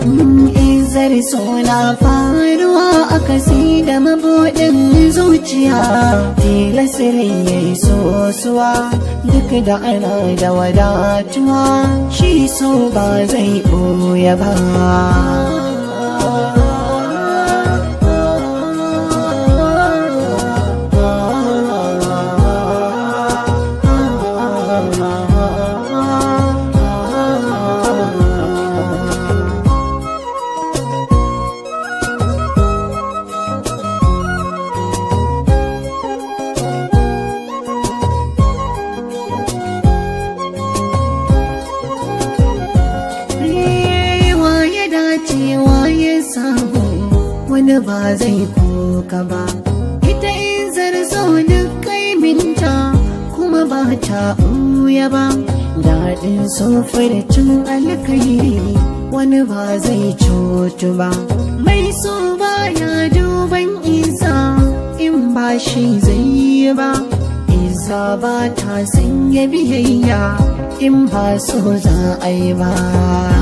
Izar suna faruwa a kasi da mabuɗin zuciya, tilasirin ya yi sosuwa duk da ana da wadatuwa, shi so ba zai ɓoye ba. Wa ya dace wa ya samu, wani ba zai koka ba. Ita in zarzo duk kaiminta kuma ba ta ɓuya ba. Daɗin cin alkairi, wani ba zai cutu ba. Mai so baya duban isa in ba shi zai yi ba. Isa ba ta sanya biyayya in ba so za a yi ba.